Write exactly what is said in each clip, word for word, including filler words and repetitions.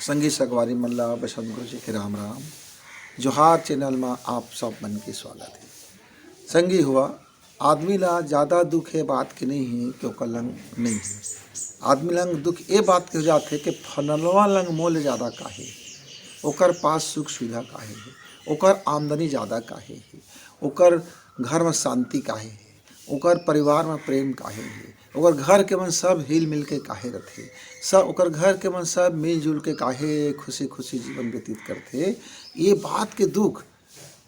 संगी संगवारी मन ला बसंत गुरु जी के राम राम। जोहार चैनल मा आप सब मन के स्वागत हे। संगी हुआ, आदमी ला ज्यादा दुख ए बात के नहीं हे कि ओकर लंग नहीं हे। आदमी लंग दुख ए बात के हो जाथे कि फलनवा लंग मोल ज्यादा काहे, ओकर पास सुख सुविधा काहे हे, ओकर आमदनी ज्यादा काहे हे, ओकर घर में शांति काहे हे, ओकर परिवार में प्रेम काहे हे, ओकर घर के मन सब हिल मिल के काहे रथे, सब ओकर घर के मन सब मिलजुल के काहे खुशी खुशी जीवन व्यतीत करथे। ये बात के दुख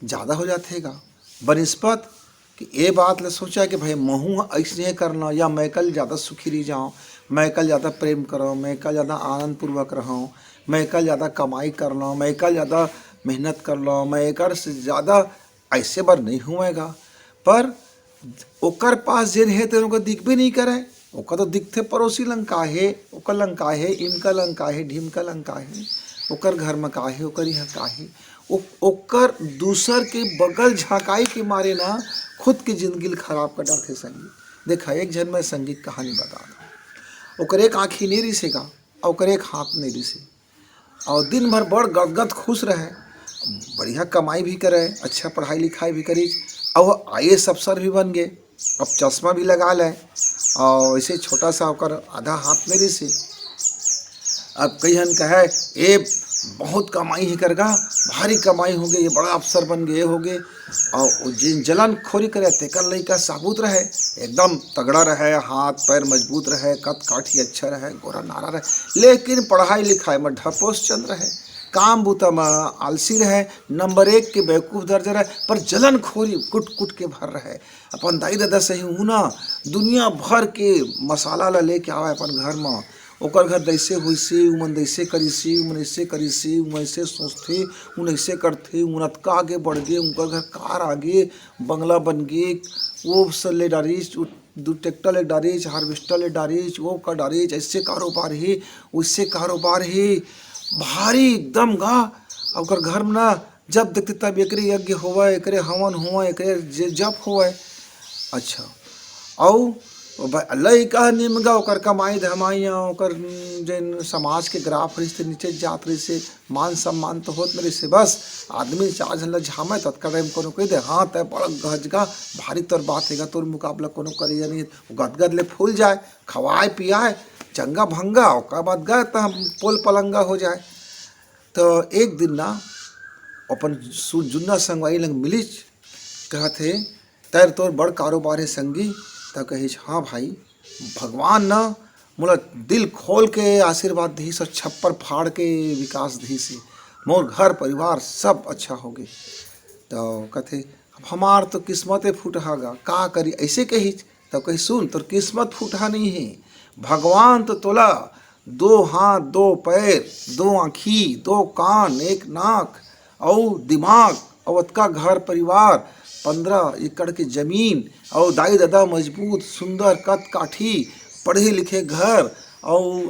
ज्यादा हो जाथे गा। बनिस्पत कि ए बात ल सोचा कि भाई महूँ ह अइसने करना, या मैं कल ज्यादा सुखी रह जाऊँ, मैं कल ज्यादा प्रेम करूँ, मैं कल ज्यादा आनंदपूर्वक रहूँ, मैं कल ज्यादा कमाई कर लूँ, मैं कल ज्यादा मेहनत कर लूँ, मैं एकर से ज्यादा ऐसे बर नहीं हुएगा। पर ओकर पास जेन हे तेन ओकर दिखबे नहीं करे। ओकर तो दिखथे पड़ोसी लंग का हे, ओकर लंग का हे, इमका लंग का हे, ढिमका लंग का हे, ओकर घर में का हे, ओकर यहाँ का हे। ओ-, ओकर दूसर के बगल झांकाई के मारे ना खुद के जिंदगी ल खराब कर डालथे संगी। देखा, एक झन मैं संगी के कहानी बता दूं। ओकर एक आँखी नहीं रिसे गा, अउ ओकर एक हाथ नहीं रिसे। और दिन भर बड़ गदगद खुश रहे, बढ़िया कमाई भी करे, अच्छा पढ़ाई लिखाई भी करी, और वो आईएएस अफसर भी बन गए। अब चश्मा भी लगा ले, और ऐसे छोटा सा ओकर आधा हाथ में रिसे। अब कई हन कहे, "ए बहुत कमाई ही करगा, भारी कमाई हो गई, ये बड़ा अफसर बन गए हो गए।" और वो जिन जलन खोरी करे, तेकर लइका साबुत रहे, एकदम तगड़ा रहे, हाथ पैर मजबूत रहे, कद काठी अच्छा रहे, गोरा नारा रहे, लेकिन पढ़ाई लिखाई में ढपोस चंद रहे, काम बूता में आलसी रहे, नंबर एक के बेवकूफ दर्ज रहे, पर जलन खोरी कुट कुट के भर रहे। अपन दाई ददा सही हूँ ना, दुनिया भर के मसाला ला लेके आवे अपन घर में। ओकर घर दैसे होइसे, उमन दैसे करिसे, उमन ऐसे करिसे, उमन ऐसे सोचथे, उमन ऐसे करथे, उमन अतका आगे बढ़ गे, उनकर घर कार आगे, बंगला बन गे, वो सब ले डारिस, उ-, दू ट्रैक्टर ले डारिस, हार्वेस्टर ले डारिस, वो कर डारिस, ऐसे कारोबार हे, वैसे कारोबार हे, भारी एकदम गा। ओकर घर में ना जब देखते तब एकरे यज्ञ होवय, एकरे हवन होवय, एकरे जे-, जप होवय। अच्छा, अउ ब-, लइका निमगा ओकर कमाई धमाई, ओकर, उम, जेन समाज के ग्राफ रहिस ते नीचे जात रहिस हे, मान सम्मान तो होत नहीं रहिस हे। बस आदमी चार झन ल झामय, ततका टाइम कोनो कहि दे, "हाँ, तै बड़ गजगा, भारी तोर बात हेगा, तोर मुकाबला कोनो करिया नहीं।" वो गदगद ले फूल जाय, खवाय पियाय, चंगा भंगा, ओकर बाद गए त हम पोल पलंगा हो जाय। तो एक दिन ना अपन सु-, जुन्ना संगवारी लंग मिलिच, कहत हे, "तैर तोर बड़ कारोबार हे संगी।" त कहिस, "हाँ भाई, भगवान ना मोला दिल खोल के आशीर्वाद दिहिस और छप्पर फाड़ के विकास दिहिस हे, मोर घर परिवार सब अच्छा हो गे।" तो कथे, "अब हमार तो किस्मते फूटहा गा, का करी?" ऐसे कहिस। तब कही, "सुन, तोर किस्मत फूटहा नहीं हे, भगवान तो तोला दो हाथ, दो पैर, दो आँखी, दो कान, एक नाक अउ दिमाग अउ अतका घर परिवार, पंद्रह एकड़ के जमीन अउ दाई ददा मजबूत सुंदर कद काठी, पढ़े लिखे घर अउ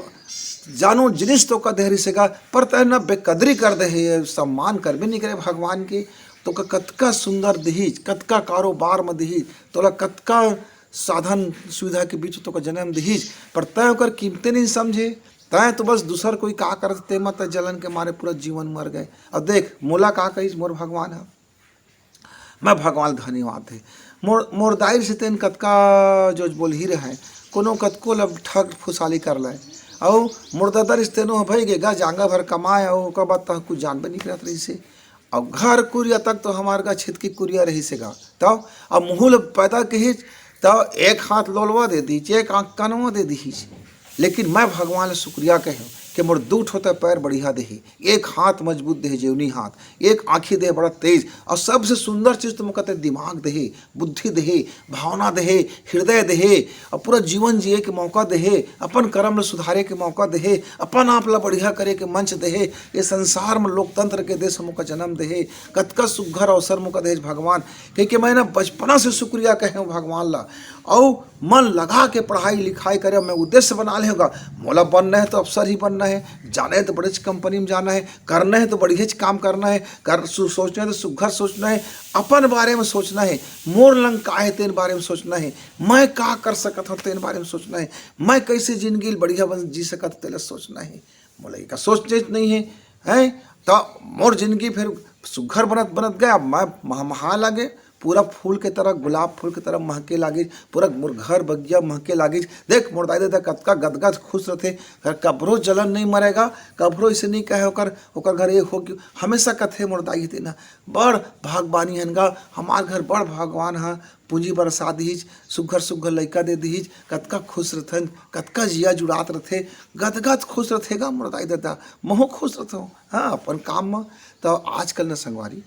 जानो जिनिस तो का देहरी सेगा, पर तै न बेकदरी कर दे हे, सम्मान करबे नहीं करे भगवान के। तो का कतका सुंदर दिहिस, कतका कारोबार में दिहिस, तोला कतका साधन सुविधा के बीच तोका जन्म दिहिस, पर तैं ओकर कीमते नहीं समझे। तैं तो बस दूसर कोई का करत ते मत जलन के मारे पूरा जीवन मर गए। अब देख, मोला का कहिस मोर भगवान ह, मैं भगवान ल धन्यवाद दे। मोर, मोर दाई से तेन कतका जोज बोलही रहे, कोनो कतको ल ठग फुसाली कर ले। अउ मोर ददा रिस तेनो ह भई गे गा, जांगा भर कमाए, अउ ओकर बाद तह कुछ जानबे नहीं करत रहिस हे। अब घर कुरिया तक तो हमार गा छितकी कुरिया रहिस हे गा। तब अब मुँह ल पैदा किहिस, तब एक हाथ लोलवा दे दीस, एक आँख कनवा दे दीस। लेकिन मैं भगवान ल शुक्रिया कहे कि मोर दू ठो त पैर बढ़िया देहे, एक हाथ मजबूत देहे, जेवनी हाथ, एक आँखी देहे बड़ा तेज, और सबसे सुंदर चीज तो मोर कहते दिमाग देहे, बुद्धि देहे, भावना देहे, हृदय देहे, और पूरा जीवन जिए के मौका देहे, अपन कर्म ल सुधारे के मौका देहे, अपन आप ल बढ़िया करे के मंच देहे। ये संसार में लोकतंत्र के देश मोका जन्म देहे, कतका सुघर अवसर मोका देहे भगवान। कहिके मैं ना बचपना से शुक्रिया कहे हूँ भगवान ला, अउ मन लगा के पढ़ाई लिखाई करे। मैं उद्देश्य बना ले होगा, मोला बनना है तो अफसर ही बनना है, जाना है तो बड़ेच कंपनी में जाना है, करना है तो बढ़िया काम करना है, कर सु-, सोचना है तो सुघर सोचना है, अपन बारे में सोचना है, मोर लंग का है तेन बारे में सोचना है, मैं का कर सकत हूँ तेन बारे में सोचना है, मैं कैसे जिंदगी बढ़िया बन जी सकत हूँ तेला सोचना है। मोला एकर सोच चेत नहीं है, हैं? तो मोर जिंदगी फिर सुघर बनत बनत गया, मैं महमहा लागे, पूरा फूल के तरह, गुलाब फूल के तरह महके लागिस, पूरा मोर घर बगिया महके लागिस। देख मोर दाई ददा कतका गदगद खुश रथे, घर कभरो जलन नहीं मरेगा, कभरो इसे नहीं कहे ओकर, ओकर घर ये हो कि हमेशा कथे मोर दाई तेना बड़ भागबानी हन गा, हमार घर बड़ भगवान ह पूंजी बरसा दिहिस, सुघर सुघर लइका दे दिहिस, कतका खुश रथन, कतका जिया जुड़ात रथे, गदगद खुश रथे गा मोर दाई ददा, महू खुश रथों। हाँ, अपन काम म। तो आजकल न संगवारी,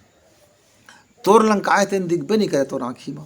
तोर लंकाए तेन दिखबे नहीं करे तोर आँखी म,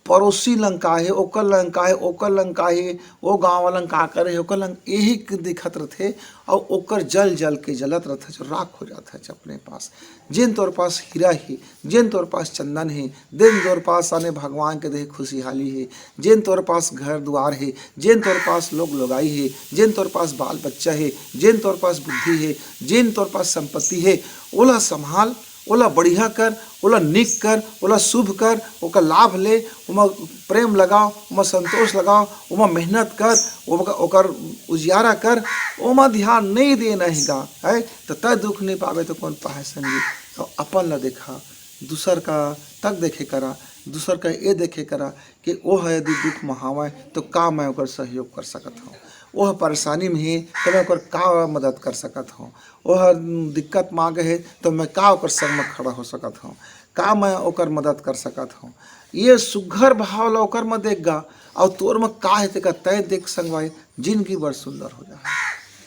पड़ोसी लंकाए हे, ओकर लंकाए हे, ओकर लंकाए हे, ओ गाँव वाला लंका करे हे, ओकर लंग यही दिखत रथे। अउ ओकर जल जल के जलत रथे, जो राख हो जात हे अपने पास। जेन तोर पास हीरा हे, जेन तोर पास चंदन हे, जेन तोर पास आने भगवान के देहे खुशहाली हे, जेन तोर पास घर दुआर हे, जेन तोर पास लोग लोगाई हे, जेन तोर पास बाल बच्चा हे, जेन तोर पास बुद्धि हे, जेन तोर पास संपत्ति हे, ओला संभाल, ओला बढ़िया कर, ओला निक कर, ओला शुभ कर, ओकर लाभ ले, ओमा प्रेम लगाओ, ओमा संतोष लगाओ, ओमा मेहनत कर, ओमा, ओकर उजियारा कर, ओमा ध्यान नहीं देना ही गा, है तो तय दुख नहीं पावे तो कौन पाहे संगी। तो अपन ला देखा, दूसर का तक देखे करा, दूसर का ये देखे करा कि ओह यदि दुख में हावय तो का मैं ओकर सहयोग कर सकत हूँ, ओह परेशानी में हे तो मैं ओकर का मदद कर सकत हूँ, ओह दिक्कत में आ गए हे तो मैं का ओकर संग में खड़ा हो सकत हूँ, का मैं ओकर मदद कर सकत हूँ। ये सुघर भाव ला ओकर में देख गा, और तोर में का हे तेकर तय देख संगवारी, जिंदगी बड़ सुंदर हो जाए।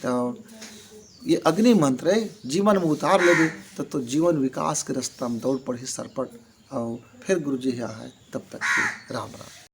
तो ये अग्नि मंत्र है, जीवन में उतार लेबे तो, तो जीवन विकास के रास्ता में दौड़ पड़ही सरपट। और फिर गुरु जी यहाँ है, तब तक के राम राम।